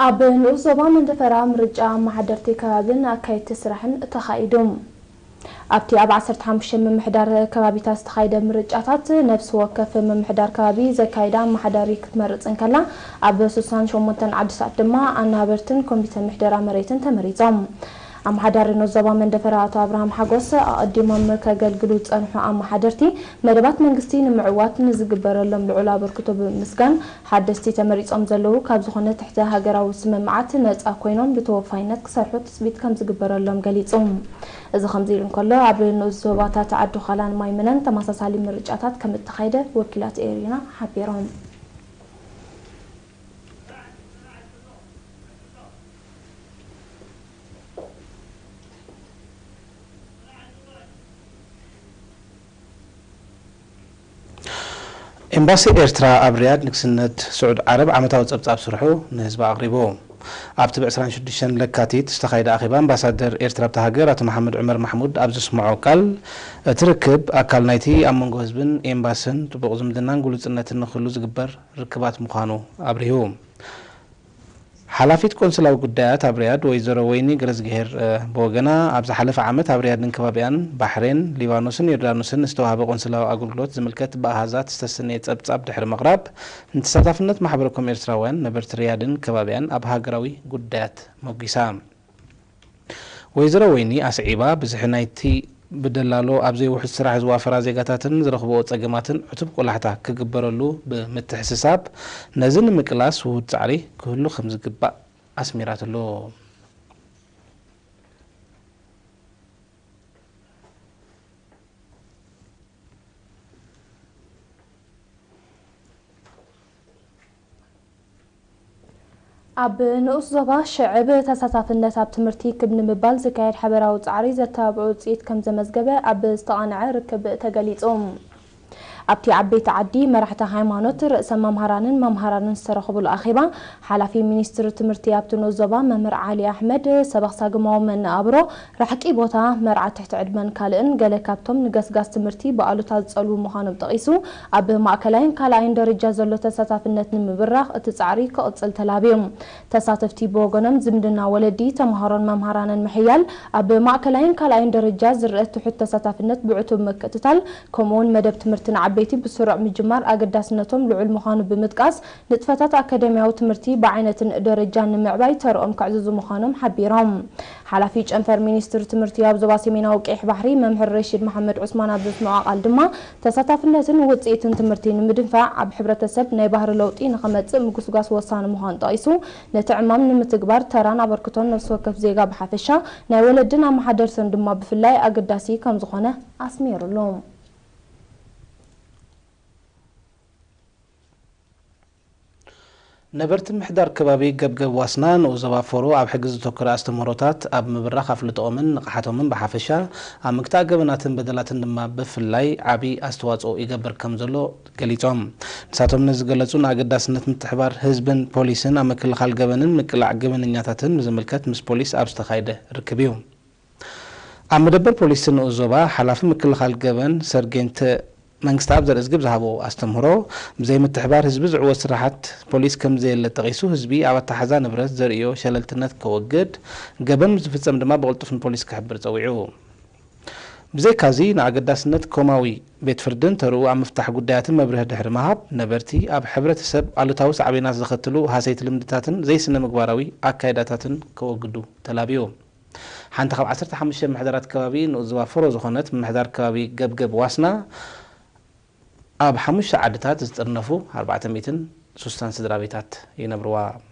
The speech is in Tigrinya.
ኣብ ንኡስ ዞባ መንደፈራ ምርጫ ኣመሓደርቲ ከባብን ኣካየድቲ ስራሕን ተኻይዱ። ኣብቲ ኣብ ዓሰርተ ሓሙሽተ ምምሕዳር ከባቢታት ዝተኻየደ ምርጫታት፣ ነፍሲ ወከፍ ምምሕዳር ከባቢ ዘካይዳ ኣመሓዳሪ ክትመርጽ እንከላ፣ ኣብ ስሳን ሸሞንተን ዓድታት ድማ ኣናበርትን ኮሚተ ምሕደራ መሬትን ተመሪጾም። ኣመሓዳሪ ንኡስ ዞባ መንደፈራ ኣቶ ኣብርሃም ሓጎስ፣ ኣቐዲሞም ከገልግሉ ዝጸንሑ ኣመሓደርቲ፣ መደባት መንግስቲ ንምዕዋት ንዝግበረሎም ልዑል ኣበርክቶ ብምምስጋን፣ ሓደስቲ ተመሪጾም ዘለዉ ካብ ዝኾነ ትሕተ ሃገራዊ ስምምዓት ነጻ ኮይኖም ብተወፋይነት ክሰርሑ ትጽቢት ከም ዝግበረሎም ገሊጹ። እዚ ከምዚ ኢሉ እንከሎ፣ ኣብ ንኡስ ዞባታት ዓዲ ዃላን ማይምነን ተመሳሳሊ ምርጫታት ከም እተኻየደ ወኪላት ኤሪና ሓቢሮም። ኤምባሲ ኤርትራ ኣብ ሪያድ ንግስነት ስዑድ ዓረብ ዓመታዊ ጸብጻብ ስርሑ ንህዝቢ ኣቕሪቡ። ኣብቲ ብ ዕስራን ሽዱሽተን ለካቲት ዝተኻየደ ኣኼባ፣ ኣምባሳደር ኤርትራ ኣብታ ሃገር ኣቶ መሓመድ ዑመር ማሕሙድ ኣብ ዘስምዖ ቃል፣ እቲ ርክብ ኣካል ናይቲ ኣብ መንጎ ህዝብን ኤምባስን ጥቡቕ ዝምድናን ግሉጽነትን ንኽህሉ ዝግበር ርክባት ምዃኑ ኣብሪሁ። ሓላፊት ቆንስላዊ ጉዳያት ኣብ ሪያድ ወይዘሮ ወይኒ ገረዝግሄር፣ እ፣ ብወገና፣ ኣብ ዝሓለፈ ዓመት ኣብ ሪያድን ከባቢኣን፣ ባሕሬን፣ ሊባኖስን ዮርዳኖስን ንዝተዋህበ ቆንስላዊ ኣገልግሎት ዝምልከት ብኣሃዛት ዝተሰነየ ጸብጻብ ድሕሪ ምቕራብ፣ ንተሳታፍነት ማሕበረ ኮም ኤርትራውያን ነበርቲ ሪያድን ከባቢኣን ኣብ ሃገራዊ ጉዳያት ሞጊሳ። ወይዘሮ ወይኒ ኣስዒባ፣ ብዝሒ ናይቲ ብደላሎ ኣብ ዘይውሑስ ስራሕ ዝዋፈራ ዜጋታትን ዝረኽብኦ ጸገማትን ዕቱብ ቆላሕታ ክግበረሉ ብምትሕስሳብ፣ ነዚ ንምቅላስ ውሁድ ጻዕሪ ክህሉ ከም ዝግባእ ኣስሚራትሉ። ኣብ ንኡስ ዞባ ሽዕብ ተሳታፍነት ኣብ ትምህርቲ ክብ ንምባል ዝካየድ ሓበራዊ ጻዕሪ ዘተባብዑ ውጽኢት ከም ዘመዝገበ ኣብ ዝተቓንዐ ርክብ ተገሊጹ። ኣብቲ ዓበይቲ ዓዲ፣ መራሕቲ ሃይማኖት፣ ርእሰ መምሃራንን መምሃራንን ዝተረኸብሉ ኣኼባ፣ ሓላፊ ሚኒስትሪ ትምህርቲ ኣብቲ ንኡስ ዞባ መምህር ዓሊ ኣሕመድ፣ ሰበኽ ሳግማዊ መነባብሮ፣ ራሕቂ ቦታ፣ መርዓ ትሕቲ ዕድመን ካልእን ገለ ካብቶም ንገስጋስ ትምህርቲ ብኣሉታ ዝጸልዉ ምዃኖም ጠቒሱ፣ ኣብ ማእከላይን ካልኣይን ደረጃ ዘሎ ተሳታፍነት ንምብራኽ እቲ ጻዕሪ ክቕጽል ተላብዩ። ተሳተፍቲ ብወገኖም፣ ዝምድና ወለዲ፣ ተምሃሮን መምሃራንን ምሕያል፣ ኣብ ማእከላይን ካልኣይን ደረጃ ዝረአ ትሑት ተሳታፍነት ብዕቱብ ምክትታል፣ ከምኡ'ውን መደብ ትምህርቲ ንዓበይቲ ብስሩዕ ምጅማር ኣገዳስነቶም ልዑል ምዃኑ ብምጥቃስ፣ ንጥፈታት ኣካዳሚያዊ ትምህርቲ ብዓይነትን ደረጃን ንምዕባይ ተርኦም ከዕዝዙ ምዃኖም ሓቢሮም። ሓላፊ ጨንፈር ሚኒስትሪ ትምህርቲ ኣብ ዞባ ሰሜናዊ ቀይሕ ባሕሪ መምህር ረሺድ መሓመድ ዑስማን ኣብ ዘስምዖ ቃል ድማ፣ ተሳታፍነትን ውጽኢትን ትምህርቲ ንምድንፋዕ፣ ኣብ ሕብረተሰብ ናይ ባህሪ ለውጢ ንኸመጽእ ምጉስጓስ ወሳኒ ምዃኑ ጠቒሱ፣ ነቲ ዕማም ንምትግባር ተራን ኣበርክቶን ነፍሲ ወከፍ ዜጋ ብሓፈሻ፣ ናይ ወለድን ኣመሓደርትን ድማ ብፍላይ ኣገዳሲ ከም ዝኾነ ኣስሚሩሉ። ነበርቲ ምሕዳር ከባቢ ገብገብ ዋስና ንኡስ ዞባ ፎሮ ኣብ ሕጊ ዘተኮረ ኣስተምህሮታት ኣብ ምብራኽ ኣፍልጦኦምን ንቕሓቶምን ብሓፈሻ፣ ኣብ ምግታእ ገበናትን በደላትን ድማ ብፍላይ ዓቢ ኣስተዋጽኦ ይገብር ከም ዘሎ ገሊጾም። ንሳቶም ነዚ ዝገለጹ፣ ንኣገዳስነት ምትሕባር ህዝብን ፖሊስን ኣብ ምክልኻል ገበንን ምቅላዕ ገበነኛታትን ብዝምልከት ምስ ፖሊስ ኣብ ዝተኻየደ ርክብ እዩ። ኣብ መደበር ፖሊስ ንኡስ ዞባ፣ ሓላፊ ምክልኻል ገበን ሰርጌንት መንግስተኣብ ዘርእዝጊ ኣብ ዝሃቦ ኣስተምህሮ፣ ብዘይ ምትሕባር ህዝቢ ዝዕወት ስራሓት ፖሊስ ከም ዘየለ ጠቒሱ፣ ህዝቢ ኣብ ኣተሓዛ ንብረት ዘርእዮ ሸለልትነት ከወግድ፣ ገበን ምስ ዝፍጸም ድማ ብቕልጡፍ ንፖሊስ ክሕብር ጸዊዑ። ብዘይካዚ፣ ንኣገዳስነት ኮማዊ ቤት ፍርድን ተርኡ ኣብ ምፍታሕ ጉዳያትን መብርሂ ድሕሪ ምሃብ፣ ነበርቲ ኣብ ሕብረተሰብ ኣሉታዊ ሳዕቤናት ዘኸትሉ ሃሰይቲ ልምድታትን ዘይስነ ምግባራዊ ኣካይዳታትን ከወግዱ ተላብዩ። ሓንቲ ካብ ዓሰርተ ሓሙሽተ ምምሕዳራት ከባቢ ንኡስ ዞባ ፎሮ ዝኾነት ምምሕዳር ከባቢ ገብገብ ዋስና፣ ኣብ ሓሙሽተ ዓድታት ዝጥርነፉ ኣርባዕተ ሚእትን ሱሳን ስድራ ቤታት ይነብርዋ።